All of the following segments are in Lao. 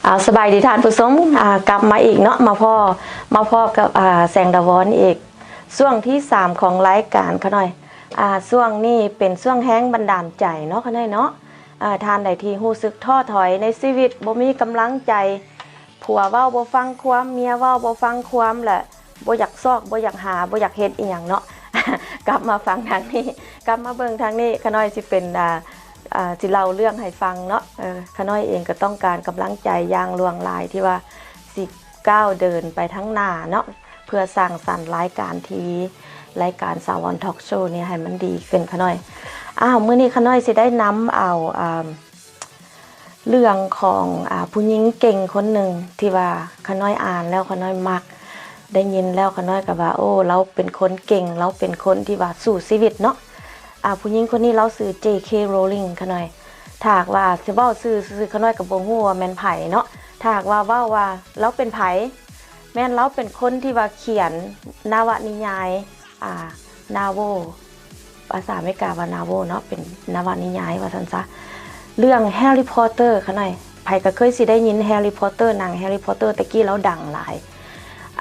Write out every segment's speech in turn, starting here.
ເອົາ ສະບາຍດີທ່ານຜູ້ຊົມ ອ່າ ກັບມາອີກເນາະ ມາພໍ້ ມາພໍ້ກັບ ອ່າ ແສງດາວອນອີກ ຊ່ວງທີສາມຂອງລາຍການຂະນ້ອຍ. ອ່າ ຊ່ວງນີ້ເປັນຊ່ວງແຮງບັນດານໃຈເນາະຂະນ້ອຍເນາະ. ອ່າ ທ່ານໃດທີ່ຮູ້ສຶກທໍ້ຖອຍໃນຊີວິດ ບໍ່ມີກຳລັງໃຈ ຜົວເວົ້າບໍ່ຟັງຄວາມ ເມຍເວົ້າບໍ່ຟັງຄວາມ ແລະ ບໍ່ຢາກຊອກ ບໍ່ຢາກຫາ ບໍ່ຢາກເຮັດອີ່ຫຍັງເນາະ ກັບມາຟັງທາງນີ້ ກັບມາເບິ່ງທາງນີ້ ຂະນ້ອຍຊິເປັນ ອ່າ ອ່າ ຊິເລົ່າເລື່ອງໃຫ້ຟັງເນາະ. ເອີ ຂະນ້ອຍເອງກໍຕ້ອງການກຳລັງໃຈຢ່າງຫຼວງຫຼາຍ ທີ່ວ່າຊິກ້າວເດີນໄປທາງໜ້າເນາະ ເພື່ອສ້າງສັນລາຍການທີ ລາຍການສາວອນທອກໂຊນີ້ໃຫ້ມັນດີຂຶ້ນຂະນ້ອຍ. ອ້າວ ມື້ນີ້ຂະນ້ອຍຊິໄດ້ນຳເອົາ ອ່າ ເລື່ອງຂອງ ອ່າ ຜູ້ຍິງເກັ່ງຄົນໜຶ່ງ ທີ່ວ່າຂະນ້ອຍອ່ານແລ້ວຂະນ້ອຍມັກ ໄດ້ຍິນແລ້ວຂະນ້ອຍກໍວ່າ ໂອ້ ລາວເປັນຄົນເກັ່ງ ລາວເປັນຄົນທີ່ວ່າສູ້ຊີວິດເນາະ. ອ່າ ຜູ້ຍິງຄົນນີ້ລາວຊື່ ເຈ ເຄ ໂຣລິງ ຂະນ້ອຍ. ຖ້າຫາກວ່າຊິເວົ້າຊື່ຊື່ໆ ຂະນ້ອຍກໍບໍ່ຮູ້ວ່າແມ່ນໃຜເນາະ. ຖ້າຫາກວ່າເວົ້າວ່າລາວເປັນໃຜ ແມ່ນລາວເປັນຄົນທີ່ວ່າຂຽນນະວະນິຍາຍ ອ່າ ນາໂວ ພາສາອາເມລິກາວ່ານາໂວເນາະ ເປັນນະວະນິຍາຍວ່າຊັ້ນຊະ ເລື່ອງແຮຣີພອດເຕີ ຂະນ້ອຍ. ໃຜກໍເຄີຍຊິໄດ້ຍິນແຮຣີພອດເຕີ ໜັງແຮຣີພອດເຕີ ແຕ່ກີ້ລາວດັງຫຼາຍ.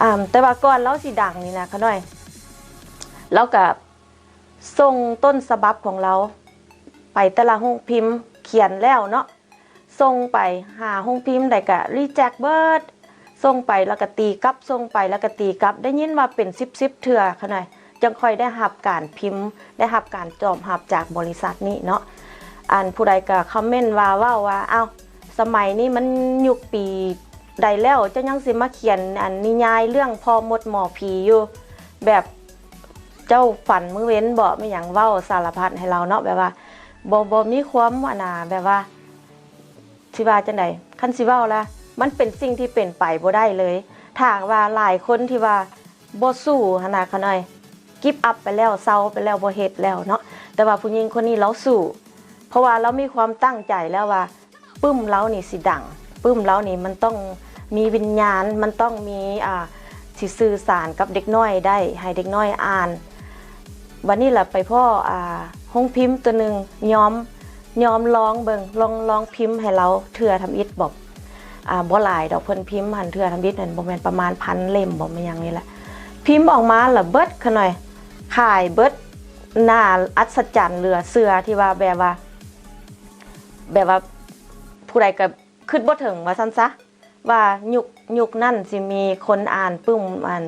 ອ່າ ແຕ່ວ່າກ່ອນລາວຊິດັງນີ້ນະຂະນ້ອຍ ລາວກະສົ່ງຕົ້ນສະບັບຂອງລາວໄປແຕ່ລະໂຮງພິມ ຂຽນແລ້ວເນາະ ສົ່ງໄປຫາໂຮງພິມໃດກະຣີແຈັກເບິດ ສົ່ງໄປແລ້ວກະຕີກັບ ສົ່ງໄປແລ້ວກະຕີກັບ ໄດ້ຍິນວ່າເປັນສິບສິບເທື່ອຂະນ້ອຍ ຈັ່ງຄ່ອຍໄດ້ຮັບການພິມ ໄດ້ຮັບການຕອບຮັບຈາກບໍລິສັດນີ້ເນາະ. ອັນຜູ້ໃດກະຄອມເມັນວ່າ ເວົ້າວ່າ ອ້າວ ສະໄໝນີ້ມັນຍຸກປີໃດແລ້ວ ເຈົ້າຍັງຊິມາຂຽນອັນນິຍາຍເລື່ອງພໍ່ມົດໝໍຜີຢູ່ ແບບເຈົ້າຝັນມື້ເວັນບໍ ແມ່ນຫຍັງ ເວົ້າສາລະພັດໃຫ້ລາວເນາະ ແບບວ່າ ບໍ່ ບໍ່ມີຄວາມ ອັນນ່າ ແບບວ່າ ຊິວ່າຈັ່ງໃດ ຄັນຊິເວົ້າລະ ມັນເປັນສິ່ງທີ່ເປັນໄປບໍ່ໄດ້ເລີຍ. ຖ້າຫາກວ່າຫຼາຍຄົນທີ່ວ່າບໍ່ສູ້ຫັ້ນນະຂະນ້ອຍ ກິບອັບໄປແລ້ວ ເຊົາໄປແລ້ວ ບໍ່ເຮັດແລ້ວເນາະ ແຕ່ວ່າຜູ້ຍິງຄົນນີ້ລາວສູ້ ເພາະວ່າລາວມີຄວາມຕັ້ງໃຈແລ້ວວ່າ ປຶ້ມລາວນີ້ຊິດັງ ປຶ້ມລາວນີ້ມັນຕ້ອງມີວິນຍານ ມັນຕ້ອງມີ ອ່າ ຊິສື່ສານກັບເດັກນ້ອຍໄດ້ ໃຫ້ເດັກນ້ອຍອ່ານ. ບັດນີ້ລະໄປພໍ້ ອ່າ ໂຮງພິມໂຕໜຶ່ງ ຍອມ ຍອມລອງເບິ່ງ ລອງ ລອງພິມໃຫ້ລາວເທື່ອທຳອິດບໍ ອ່າ ບໍ່ຫຼາຍດອກ ເພິ່ນພິມຫັ້ນເທື່ອທຳອິດຫັ້ນ ບໍ່ແມ່ນປະມານພັນເຫຼັ້ມບໍ ແມ່ນຫຍັງນີ້ແຫຼະ ພິມອອກມາລະເບິດຂະນ້ອຍ ຂາຍເບິດ ໜ້າອັດສະຈັນເຫຼືອເຊື່ອ ທີ່ວ່າແບບວ່າ ແບບວ່າຜູ້ໃດກໍຄິດບໍ່ເຖິງວ່າຊັ້ນຊະ ວ່າຍຸກ ຍຸກນັ້ນຊິມີຄົນອ່ານປຶ້ມອັນ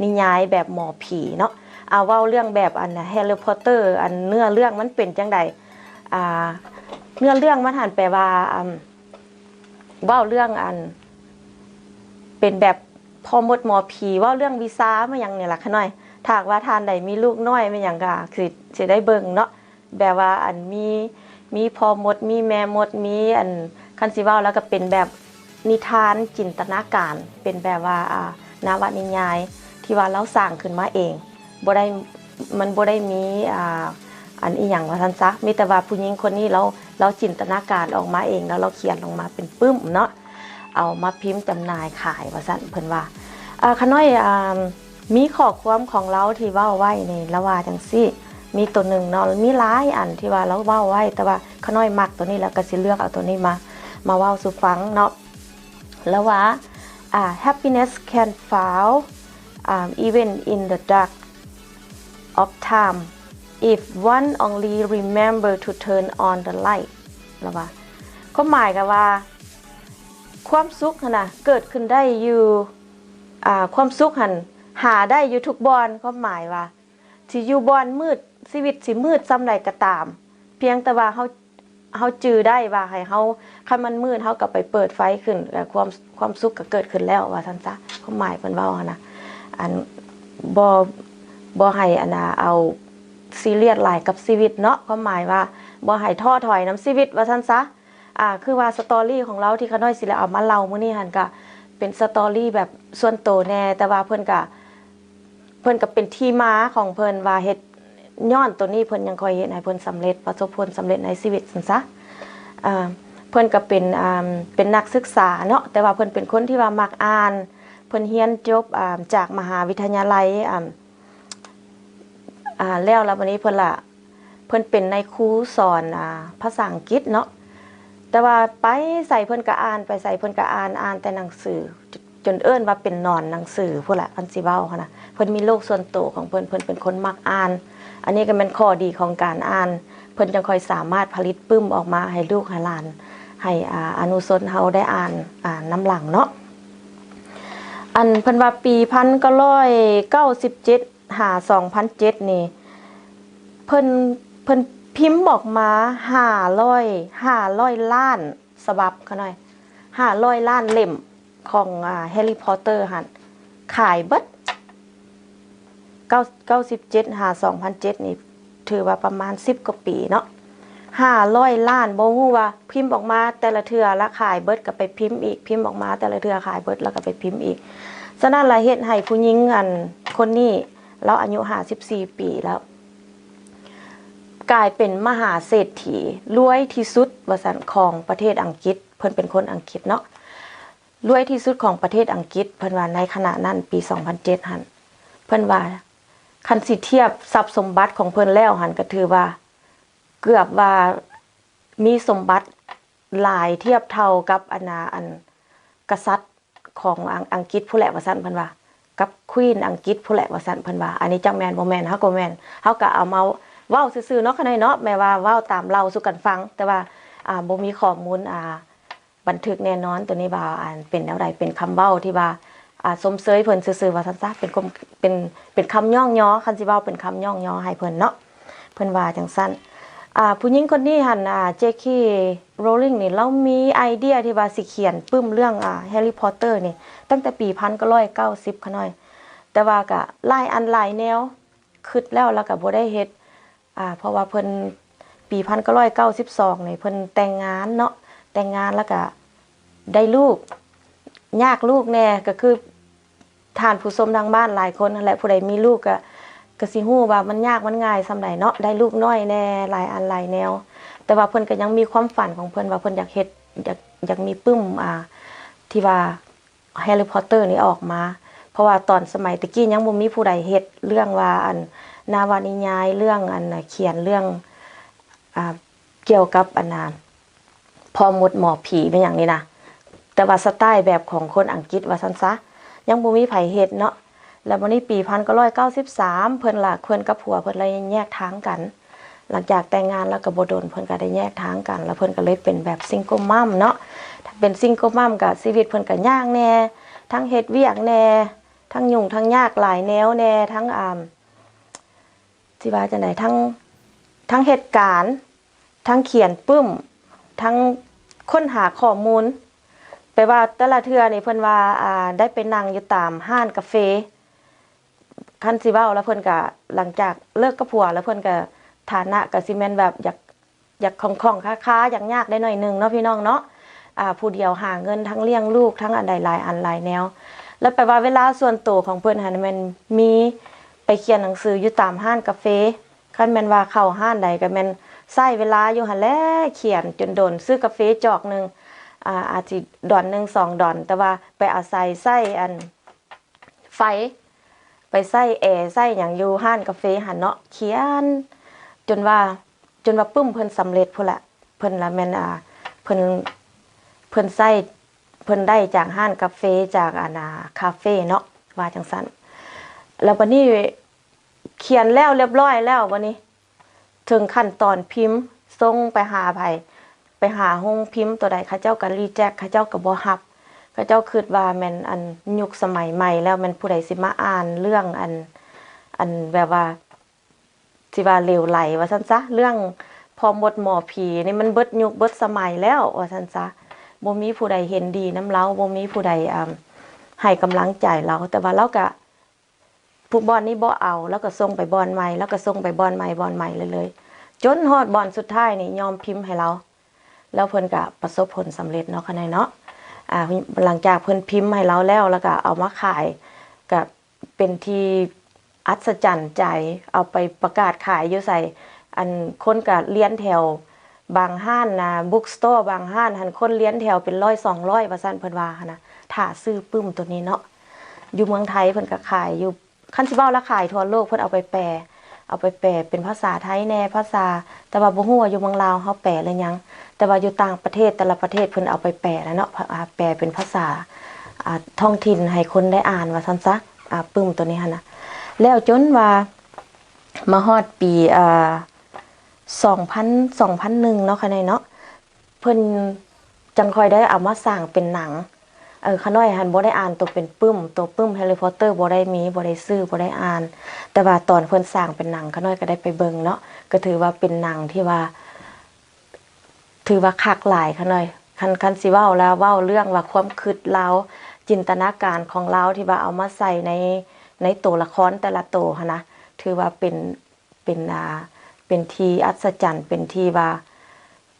ນິຍາຍແບບໝໍຜີເນາະ. ເອົາ ເວົ້າເລື່ອງແບບອັນແຮຣີພອດເຕີ ອັນເນື້ອເລື່ອງມັນເປັນຈັ່ງໃດ? ອ່າ ເນື້ອເລື່ອງມັນຫັ້ນແປວ່າ ອັນ ເວົ້າເລື່ອງອັນ ເປັນແບບພໍ່ມົດໝໍຜີ ເວົ້າເລື່ອງວິຊາມາຫຍັງນີ້ລະຂະນ້ອຍ. ຖ້າຫາກວ່າທ່ານໃດມີລູກນ້ອຍແມ່ນຫຍັງກໍຄືຊິໄດ້ເບິ່ງເນາະ ແບບວ່າອັນມີ ມີພໍ່ມົດ ມີແມ່ມົດ ມີອັນ ຄັນຊິເວົ້າແລ້ວກໍເປັນແບບນິທານຈິນຕະນາການ ເປັນແບບວ່າ ອ່າ ນະວະນິຍາຍທີ່ວ່າລາວສ້າງຂຶ້ນມາເອງ ບໍ່ໄດ້ ມັນບໍ່ໄດ້ມີ ອ່າ ອັນອີ່ຫຍັງວ່າຊັ້ນຊະ ມີແຕ່ວ່າຜູ້ຍິງຄົນນີ້ລາວ ລາວຈິນຕະນາການອອກມາເອງ ແລ້ວລາວຂຽນອອກມາເປັນປຶ້ມເນາະ ເອົາມາພິມຈຳໜ່າຍຂາຍວ່າຊັ້ນ ເພິ່ນວ່າ. ອ່າ ຂະນ້ອຍ ອ່າ ມີຂໍ້ຄວາມຂອງລາວທີ່ເວົ້າໄວ້ນີ້ ລາວວ່າຈັ່ງຊີ້ ມີໂຕໜຶ່ງເນາະ ມີຫຼາຍອັນທີ່ວ່າລາວເວົ້າໄວ້ ແຕ່ວ່າຂະນ້ອຍມັກໂຕນີ້ ລາວກໍຊິເລືອກເອົາໂຕນີ້ມາ ມາເວົ້າສູ່ຟັງເນາະ. ລາວວ່າ ອ່າ Happiness can fade, um, even in the dark of time, if one only remember to turn on the light. ລາວວ່າ ຄວາມໝາຍກໍວ່າ ຄວາມສຸກຫັ້ນນະ ເກີດຂຶ້ນໄດ້ຢູ່ ອ່າ ຄວາມສຸກຫັ້ນຫາໄດ້ຢູ່ທຸກບ່ອນ. ຄວາມໝາຍວ່າ ຊິຢູ່ບ່ອນມືດ ຊີວິດຊິມືດສ່ຳໃດກໍຕາມ ພຽງແຕ່ວ່າເຮົາ ເຮົາຈື່ໄດ້ວ່າໃຫ້ເຮົາ ຄັນມັນມືດເຮົາກໍໄປເປີດໄຟຂຶ້ນ ແລ້ວຄວາມ ຄວາມສຸກກໍເກີດຂຶ້ນແລ້ວ ວ່າຊັ້ນຊະ. ຄວາມໝາຍເພິ່ນເວົ້າຫັ້ນນະ ອັນ ບໍ່ ບໍ່ໃຫ້ອັນນ່າ ເອົາຊີຣຽສຫຼາຍກັບຊີວິດເນາະ ຄວາມໝາຍວ່າບໍ່ໃຫ້ທໍ້ຖອຍນຳຊີວິດ ວ່າຊັ້ນຊະ. ອ່າ ຄືວ່າສະຕໍຣີຂອງລາວທີ່ຂະນ້ອຍຊິໄດ້ເອົາມາເລົ່າມື້ນີ້ຫັ້ນ ກະເປັນສະຕໍຣີແບບສ່ວນໂຕແດ່ ແຕ່ວ່າເພິ່ນກະ ເພິ່ນກະເປັນທີ່ມາຂອງເພິ່ນວ່າເຮັດ ຍ້ອນໂຕນີ້ເພິ່ນຈັ່ງຄ່ອຍເຮັດໃຫ້ເພິ່ນສຳເລັດ ປະສົບຜົນສຳເລັດໃນຊີວິດຊັ້ນຊະ. ເອີ ເພິ່ນກະເປັນ ອ່າ ເປັນນັກສຶກສາເນາະ ແຕ່ວ່າເພິ່ນເປັນຄົນທີ່ວ່າມັກອ່ານ ເພິ່ນຮຽນຈົບ ອ່າ ຈາກມະຫາວິທະຍາໄລ ອ່າ ອ່າ ແລ້ວລະບັດນີ້ເພິ່ນລະ ເພິ່ນເປັນນາຍຄູສອນ ອ່າ ພາສາອັງກິດເນາະ ແຕ່ວ່າໄປໃສເພິ່ນກໍອ່ານ ໄປໃສເພິ່ນກໍອ່ານ ອ່ານແຕ່ໜັງສື ຈົນເອີ້ນວ່າເປັນໜອນໜັງສືພຸ້ນລະ ຄັນຊິເວົ້າຫັ້ນນະ. ເພິ່ນມີໂລກສ່ວນໂຕຂອງເພິ່ນ ເພິ່ນເປັນຄົນມັກອ່ານ. ອັນນີ້ກໍແມ່ນຂໍ້ດີຂອງການອ່ານ ເພິ່ນຈັ່ງຄ່ອຍສາມາດຜະລິດປຶ້ມອອກມາໃຫ້ລູກໃຫ້ຫຼານ ໃຫ້ ອາ ອະນຸຊົນເຮົາໄດ້ອ່ານ ອາ ນຳຫຼັງເນາະ. ອັນເພິ່ນວ່າປີພັນເກົ້າຮ້ອຍເກົ້າສິບເຈັດຫາສອງພັນເຈັດນີ້ ເພິ່ນ ເພິ່ນພິມອອກມາຫ້າຮ້ອຍ ຫ້າຮ້ອຍລ້ານສະບັບ ຂະນ້ອຍ ຫ້າຮ້ອຍລ້ານເຫຼັ້ມຂອງ ອາ ແຮຣີພອດເຕີຫັ້ນ ຂາຍເບິດ. ເກົ້າ ເກົ້າສິບເຈັດຫາສອງພັນເຈັດນີ້ ຖືວ່າປະມານສິບກວ່າປີເນາະ ຫ້າຮ້ອຍລ້ານ. ບໍ່ຮູ້ວ່າພິມອອກມາແຕ່ລະເທື່ອລະຂາຍເບິດກໍໄປພິມອີກ ພິມອອກມາແຕ່ລະເທື່ອຂາຍເບິດລະກໍໄປພິມອີກ. ສະນັ້ນລະເຮັດໃຫ້ຜູ້ຍິງອັນຄົນນີ້ ລາວອາຍຸຫ້າສິບສີ່ປີແລ້ວ ກາຍເປັນມະຫາເສດຖີລວຍທີ່ສຸດວ່າຊັ້ນ ຂອງປະເທດອັງກິດ. ເພິ່ນເປັນຄົນອັງກິດເນາະ ລວຍທີ່ສຸດຂອງປະເທດອັງກິດ ເພິ່ນວ່າໃນຂະນະນັ້ນ ປີສອງພັນເຈັດຫັ້ນ ເພິ່ນວ່າຄັນຊິທຽບຊັບສົມບັດຂອງເພິ່ນແລ້ວຫັ້ນ ກໍຖືວ່າເກືອບວ່າມີສົມບັດຫຼາຍທຽບເທົ່າກັບອັນນາ ອັນກະສັດຂອງອັງ ອັງກິດພຸ້ນແຫຼະວ່າຊັ້ນ ເພິ່ນວ່າ ກັບຄວີນອັງກິດພຸ້ນແຫຼະວ່າຊັ້ນ ເພິ່ນວ່າ. ອັນນີ້ຈັກແມ່ນບໍ່ແມ່ນ ເຮົາກໍແມ່ນ ເຮົາກໍເອົາມາເວົ້າຊື່ໆເນາະ ຂະນ້ອຍເນາະ ແມ່ນວ່າເວົ້າຕາມເລົ່າສູ່ກັນຟັງ ແຕ່ວ່າ ອາ ບໍ່ມີຂໍ້ມູນ ອາ ບັນທຶກແນ່ນອນໂຕນີ້ວ່າ ອັນ ເປັນແນວໃດ ເປັນຄຳເວົ້າທີ່ວ່າ ອາ ຊົມເຊີຍເພິ່ນຊື່ໆວ່າຊັ້ນຊະ ເປັນຄວາມ ເປັນ ເປັນຄຳຍ້ອງຍໍ ຄັນຊິເວົ້າເປັນຄຳຍ້ອງຍໍໃຫ້ເພິ່ນເນາະ ເພິ່ນວ່າຈັ່ງຊັ້ນ. ອາ ຜູ້ຍິງຄົນນີ້ຫັ້ນ ອາ ເຈຄີໂຣລິງນີ້ ລາວມີໄອເດຍທີ່ວ່າຊິຂຽນປຶ້ມເລື່ອງ ອາ ແຮຣີພອດເຕີນີ້ ຕັ້ງແຕ່ປີພັນເກົ້າຮ້ອຍເກົ້າສິບ ຂະນ້ອຍ ແຕ່ວ່າກະຫຼາຍອັນຫຼາຍແນວ ຄິດແລ້ວລະກະບໍ່ໄດ້ເຮັດ ອາ ເພາະວ່າເພິ່ນ ປີພັນເກົ້າຮ້ອຍເກົ້າສິບສອງນີ້ ເພິ່ນແຕ່ງງານເນາະ ແຕ່ງງານລະກະໄດ້ລູກ ຍາກລູກແດ່ ກໍຄືທ່ານຜູ້ຊົມທາງບ້ານຫຼາຍຄົນຫັ້ນແຫຼະ ຜູ້ໃດມີລູກກະ ກະຊິຮູ້ວ່າມັນຍາກມັນງ່າຍສ່ຳໃດເນາະ ໄດ້ລູກນ້ອຍແດ່ ຫຼາຍອັນຫຼາຍແນວ. ແຕ່ວ່າເພິ່ນກໍຍັງມີຄວາມຝັນຂອງເພິ່ນວ່າເພິ່ນຢາກເຮັດ ຢາກ ຢາກມີປຶ້ມ ອາ ທີ່ວ່າ ແຮຣີພອດເຕີນີ້ອອກມາ ເພາະວ່າຕອນສະໄໝແຕ່ກີ້ຍັງບໍ່ມີຜູ້ໃດເຮັດເລື່ອງວ່າ ອັນ ນະວະນິຍາຍ ເລື່ອງ ອັນ ຂຽນເລື່ອງ ອາ ກ່ຽວກັບ ອັນນາ ພໍ່ມົດໝໍຜີແມ່ນຫຍັງນີ້ນະ ແຕ່ວ່າສະໄຕແບບຂອງຄົນອັງກິດວ່າຊັ້ນຊະ ຍັງບໍ່ມີໃຜເຮັດເນາະ. ແລ້ວບັດນີ້ປີພັນເກົ້າຮ້ອຍເກົ້າສິບສາມ ເພິ່ນລະ ເພິ່ນກັບຜົວເພິ່ນລະແຍກທາງກັນ ຫຼັງຈາກແຕ່ງງານແລ້ວກໍບໍ່ດົນ ເພິ່ນກໍໄດ້ແຍກທາງກັນ ແລ້ວເພິ່ນກໍເລີຍເປັນແບບຊິງເກິລມັມເນາະ. ເປັນຊິງເກິລມັມກໍຊີວິດເພິ່ນກໍຍາກແດ່ ທັງເຮັດວຽກແດ່ ທັງຫຍຸ້ງທັງຍາກຫຼາຍແນວແດ່ ທັງ ອາ ຊິວ່າຈັ່ງໃດ ທັງ ທັງເຮັດການ ທັງຂຽນປຶ້ມ ທັງຄົ້ນຫາຂໍ້ມູນ ແປວ່າແຕ່ລະເທື່ອນີ້ເພິ່ນວ່າ ອາ ໄດ້ໄປນັ່ງຢູ່ຕາມຮ້ານກາເຟ ຄັນຊິເວົ້າແລ້ວເພິ່ນກະ ຫຼັງຈາກເລີກກັບຜົວແລ້ວເພິ່ນກະ ຖານະກະຊິແມ່ນແບບຢາກ ຢາກຂ້ອງໆຄາໆ ຢາກຍາກໄດ້ໜ້ອຍໜຶ່ງເນາະ ພີ່ນ້ອງເນາະ ອາ ຜູ້ດຽວຫາເງິນທັງລ້ຽງລູກ ທັງອັນໃດຫຼາຍອັນຫຼາຍແນວ. ແລ້ວແປວ່າເວລາສ່ວນໂຕຂອງເພິ່ນຫັ້ນແມ່ນມີໄປຂຽນໜັງສືຢູ່ຕາມຮ້ານກາເຟ ຄັນແມ່ນວ່າເຂົ້າຮ້ານໃດກໍແມ່ນໃຊ້ເວລາຢູ່ຫັ້ນແຫຼະ ຂຽນຈົນດົນ ຊື້ກາເຟຈອກໜຶ່ງ ອາ ອາດຊິດອນໜຶ່ງສອງດອນ ແຕ່ວ່າໄປອາໄສໃຊ້ອັນ ໄຟ ໄປໃຊ້ແອໃຊ້ຫຍັງຢູ່ຮ້ານກາເຟຫັ້ນເນາະ ຂຽນຈົນວ່າ ຈົນວ່າປຶ້ມເພິ່ນສຳເລັດພຸ້ນລະ ເພິ່ນລະແມ່ນ ອາ ເພິ່ນ ເພິ່ນໃຊ້ ເພິ່ນໄດ້ຈາກຮ້ານກາເຟ ຈາກອັນນາ ຄາເຟເນາະ ວ່າຈັ່ງຊັ້ນ. ແລ້ວບັດນີ້ຂຽນແລ້ວລຽບຮ້ອຍແລ້ວ ບັດນີ້ເຖິງຂັ້ນຕອນພິມ ສົ່ງໄປຫາໃຜ ໄປຫາໂຮງພິມໂຕໃດ ເຂົາເຈົ້າກໍຣີແຈັກ ເຂົາເຈົ້າກໍບໍ່ຮັບ ເຂົາເຈົ້າຄິດວ່າແມ່ນອັນຍຸກສະໄໝໃໝ່ແລ້ວ ແມ່ນຜູ້ໃດຊິມາອ່ານເລື່ອງອັນ ອັນແບບວ່າຊິວ່າເຫຼວໄຫຼວ່າຊັ້ນຊະ ເລື່ອງພໍ່ມົດໝໍຜີນີ້ມັນເບິດຍຸກເບິດສະໄໝແລ້ວວ່າຊັ້ນຊະ ບໍ່ມີຜູ້ໃດເຫັນດີນຳລາວ ບໍ່ມີຜູ້ໃດ ອາ ໃຫ້ກຳລັງໃຈລາວ ແຕ່ວ່າລາວກະ ຜູ້ບ່ອນນີ້ບໍ່ເອົາ ລາວກໍສົ່ງໄປບ່ອນໃໝ່ ລາວກໍສົ່ງໄປບ່ອນໃໝ່ ບ່ອນໃໝ່ເລື້ອຍໆ ຈົນຮອດບ່ອນສຸດທ້າຍນີ້ຍອມພິມໃຫ້ລາວ ແລ້ວເພິ່ນກະປະສົບຜົນສຳເລັດເນາະ ຂະນ້ອຍເນາະ ອາ ຫຼັງຈາກເພິ່ນພິມໃຫ້ລາວແລ້ວ ແລ້ວກະເອົາມາຂາຍ ກະເປັນທີ່ອັດສະຈັນໃຈ ເອົາໄປປະກາດຂາຍຢູ່ໃສ ອັນຄົນກະລຽນແຖວ ບາງຮ້ານນະ bookstore ບາງຮ້ານຫັ້ນ ຄົນລຽນແຖວເປັນຮ້ອຍສອງຮ້ອຍວ່າຊັ້ນ ເພິ່ນວ່າຫັ້ນນະ ຖ້າຊື້ປຶ້ມໂຕນີ້ເນາະ ຢູ່ເມືອງໄທເພິ່ນກໍຂາຍຢູ່ ຄັນຊິເວົ້າລະຂາຍທົ່ວໂລກ ເພິ່ນເອົາໄປແປ ເອົາໄປແປເປັນພາສາໄທແດ່ ພາສາ ແຕ່ວ່າບໍ່ຮູ້ວ່າຢູ່ເມືອງລາວເຮົາແປຫຼືຍັງ ແ ຕ່ວ່າຢູ່ຕ່າງປະເທດ ແຕ່ລະປະເທດເພິ່ນເອົາໄປແປແລ້ວເນາະ ພະ ອ່າ ແປເປັນພາສາ ອ່າ ທ້ອງຖິ່ນໃຫ້ຄົນໄດ້ອ່ານວ່າຊັ້ນຊະ ອ່າ ປຶ້ມໂຕນີ້ຫັ້ນນະ. ແລ້ວຈົນວ່າມາຮອດປີ ອ່າ ສອງພັນ ສອງພັນໜຶ່ງເນາະ ຂະນ້ອຍເນາະ ເພິ່ນຈັ່ງຄ່ອຍໄດ້ເອົາມາສ້າງເປັນໜັງ. ເອີ ຂະນ້ອຍຫັ້ນບໍ່ໄດ້ອ່ານໂຕເປັນປຶ້ມ ໂຕປຶ້ມ Harry Potter ບໍ່ໄດ້ມີ ບໍ່ໄດ້ຊື້ ບໍ່ໄດ້ອ່ານ ແຕ່ວ່າຕອນເພິ່ນສ້າງເປັນໜັງ ຂະນ້ອຍກໍໄດ້ໄປເບິ່ງເນາະ ກໍຖືວ່າເປັນໜັງທີ່ວ່າ ຖືວ່າຄັກຫຼາຍຂະນ້ອຍ. ຄັນ ຄັນຊິເວົ້າແລ້ວ ເວົ້າເລື່ອງວ່າຄວາມຄິດລາວ ຈິນຕະນາການຂອງລາວທີ່ວ່າເອົາມາໃສ່ໃນ ໃນໂຕລະຄອນແຕ່ລະໂຕຫັ້ນນະ ຖືວ່າເປັນ ເປັນ ອ່າ ເປັນທີ່ອັດສະຈັນ ເປັນທີ່ວ່າ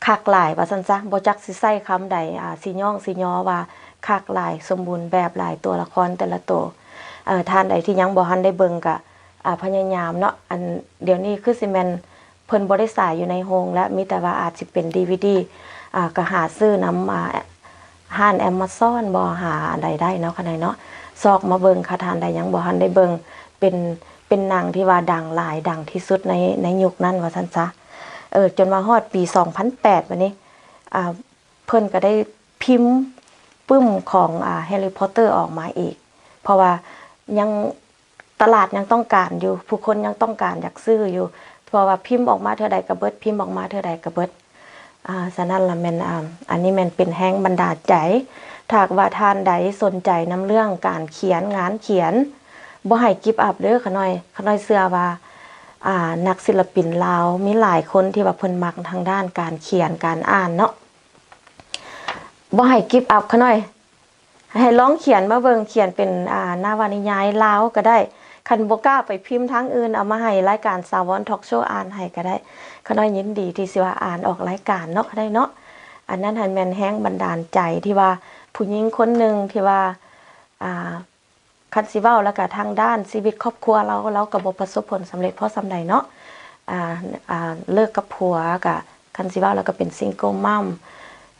ຄັກຫຼາຍວ່າຊັ້ນຊະ ບໍ່ຈັກຊິໃຊ້ຄຳໃດ ອ່າ ຊິຍ້ອງຊິຍໍວ່າຄັກຫຼາຍ ສົມບູນແບບຫຼາຍ ຕົວລະຄອນແຕ່ລະໂຕ. ເອີ ທ່ານໃດທີ່ຍັງບໍ່ທັນໄດ້ເບິ່ງກະ ອ່າ ພະຍາຍາມເນາະ ອັນດຽວນີ້ຄືຊິແມ່ນ ເພິ່ນບໍ່ໄດ້ສາຍຢູ່ໃນໂຮງແລ້ວ ມີແຕ່ວ່າອາດຊິເປັນດີວີດີ ອ່າ ກໍຫາຊື້ນຳ ອ່າ ຮ້ານ Amazon ບໍ່ ຫາອັນໃດໄດ້ເນາະ ຂະນ້ອຍເນາະ ຊອກມາເບິ່ງ. ຄັນທ່ານໃດຍັງບໍ່ທັນໄດ້ເບິ່ງ ເປັນ ເປັນໜັງທີ່ວ່າດັງຫຼາຍ ດັງທີ່ສຸດໃນ ໃນຍຸກນັ້ນວ່າຊັ້ນຊະ. ເອີ ຈົນມາຮອດປີສອງພັນແປດ ບາດນີ້ ອ່າ ເພິ່ນກໍໄດ້ພິມປຶ້ມຂອງ ອ່າ Harry Potter ອອກມາອີກ ເພາະວ່າຍັງ ຕະຫຼາດຍັງຕ້ອງການຢູ່ ຜູ້ຄົນຍັງຕ້ອງການຢາກຊື້ຢູ່ ເພາະວ່າພິມອອກມາເທື່ອໃດກໍເບິດ ພິມອອກມາເທື່ອໃດກໍເບິດ. ອ່າ ສະນັ້ນລະແມ່ນ ອ່າ ອັນນີ້ແມ່ນເປັນແຮງບັນດານໃຈ ຖ້າຫາກວ່າທ່ານໃດສົນໃຈນຳເລື່ອງການຂຽນ ງານຂຽນ ບໍ່ໃຫ້ກິບອັບເດີຂະນ້ອຍ. ຂະນ້ອຍເຊື່ອວ່າ ອ່າ ນັກສິລະປິນລາວມີຫຼາຍຄົນທີ່ວ່າເພິ່ນມັກທາງດ້ານການຂຽນ ການອ່ານເນາະ ບໍ່ໃຫ້ກິບອັບຂະນ້ອຍ. ໃຫ້ລອງຂຽນມາເບິ່ງ ຂຽນເປັນ ອ່າ ນະວະນິຍາຍລາວກໍໄດ້ ຄັນບໍ່ກ້າໄປພິມທາງອື່ນ ເອົາມາໃຫ້ລາຍການ Sawon Talk Show ອ່ານໃຫ້ກໍໄດ້ ຂະນ້ອຍຍິນດີທີ່ຊິວ່າອ່ານອອກລາຍການເນາະ ຂະນ້ອຍເນາະ. ອັນນັ້ນຫັ້ນແມ່ນແຮງບັນດານໃຈທີ່ວ່າຜູ້ຍິງຄົນໜຶ່ງທີ່ວ່າ ອ່າ ຄັນຊິເວົ້າແລ້ວກະທາງດ້ານຊີວິດຄອບຄົວລາວ ລາວກໍບໍ່ປະສົບຜົນສຳເລັດພໍສ່ຳໃດເນາະ ອ່າ ອ່າ ເລີກກັບຜົວ ກະ ຄັນຊິເວົ້າແລ້ວກໍເປັນ single mom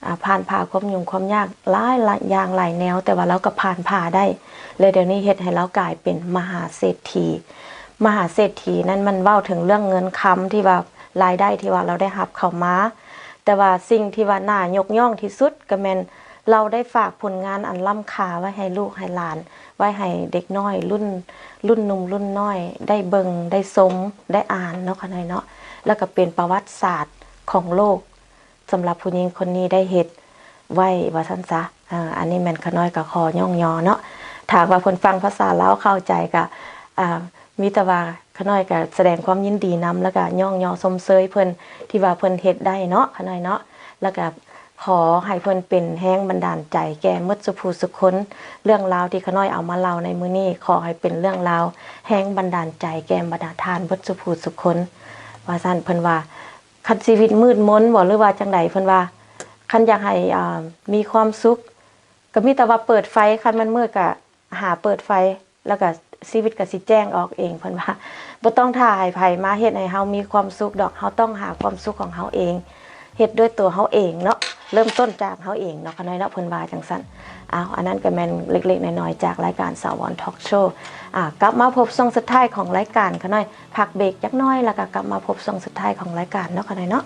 ອ່າ ຜ່ານຜ່າຄວາມຫຍຸ້ງຄວາມຍາກຫຼາຍ ຫຼາຍຢ່າງຫຼາຍແນວ ແຕ່ວ່າລາວກໍຜ່ານຜ່າໄດ້ ແລະ ດຽວນີ້ເຮັດໃຫ້ລາວກາຍເປັນມະຫາເສດຖີ. ມະຫາເສດຖີນັ້ນມັນເວົ້າເຖິງເລື່ອງເງິນຄຳທີ່ວ່າລາຍໄດ້ທີ່ວ່າລາວໄດ້ຮັບເຂົ້າມາ ແຕ່ວ່າສິ່ງທີ່ວ່າໜ້າຍົກຍ້ອງທີ່ສຸດກໍແມ່ນລາວໄດ້ຝາກຜົນງານອັນລ້ຳຄ່າໄວ້ໃຫ້ລູກໃຫ້ຫຼານ ໄວ້ໃຫ້ເດັກນ້ອຍລຸ້ນ ລຸ້ນໜຸ່ມລຸ້ນນ້ອຍໄດ້ເບິ່ງ ໄດ້ຊົມ ໄດ້ອ່ານເນາະ ຂະນ້ອຍເນາະ ແລ້ວກໍເປັນປະຫວັດສາດຂອງໂລກ ສຳລັບຜູ້ຍິງຄົນນີ້ໄດ້ເຮັດໄວ້ວ່າຊັ້ນຊະ. ເອີ ອັນນີ້ແມ່ນຂະນ້ອຍກໍຂໍຍ້ອງຍໍເນາະ ຖ້າຫາກວ່າເພິ່ນຟັງພາສາລາວເຂົ້າໃຈກໍ ອ່າ ມີແຕ່ວ່າຂະນ້ອຍກໍສະແດງຄວາມຍິນດີນຳ ແລ້ວກໍຍ້ອງຍໍຊົມເຊີຍເພິ່ນທີ່ວ່າເພິ່ນເຮັດໄດ້ເນາະ ຂະນ້ອຍເນາະ ແລ້ວກໍ ຂໍໃຫ້ເພິ່ນເປັນແຮງບັນດານໃຈແກ່ໝົດສູ່ຜູ້ສູ່ຄົນ. ເລື່ອງລາວທີ່ຂະນ້ອຍເອົາມາເລົ່າໃນມື້ນີ້ ຂໍໃຫ້ເປັນເລື່ອງລາວແຮງບັນດານໃຈແກ່ບັນດາທ່ານໝົດສູ່ຜູ້ສູ່ຄົນ ວ່າຊັ້ນ. ເພິ່ນວ່າ ຄັນຊີວິດມືດມົນບໍ ຫຼືວ່າຈັ່ງໃດ ເພິ່ນວ່າ ຄັນຢາກໃຫ້ ອ່າ ມີຄວາມສຸກ ກໍມີແຕ່ວ່າເປີດໄຟ ຄັນມັນມືດກໍ ຫາເປີດໄຟ ແລ້ວກໍຊີວິດກໍຊິແຈ້ງອອກເອງ ເພິ່ນວ່າ. ບໍ່ຕ້ອງຖ້າໃຫ້ໃຜມາເຮັດໃຫ້ເຮົາມີຄວາມສຸກດອກ ເຮົາຕ້ອງຫາຄວາມສຸກຂອງເຮົາເອງ ເຮັດດ້ວຍຕົວເຮົາເອງເນາະ ເລີ່ມຕົ້ນຈາກເຮົາເອງເນາະ ຂະນ້ອຍເນາະ ເພິ່ນວ່າຈັ່ງຊັ້ນ. ອ້າວ ອັນນັ້ນກໍແມ່ນເລັກໆນ້ອຍໆຈາກລາຍການ Sawon Talk Show. ອ່າ ກັບມາພົບຊ່ວງສຸດທ້າຍຂອງລາຍການ ຂະນ້ອຍພັກເບຣກຈັກໜ້ອຍ ແລ້ວກໍກັບມາພົບຊ່ວງສຸດທ້າຍຂອງລາຍການເນາະ ຂະນ້ອຍເນາະ.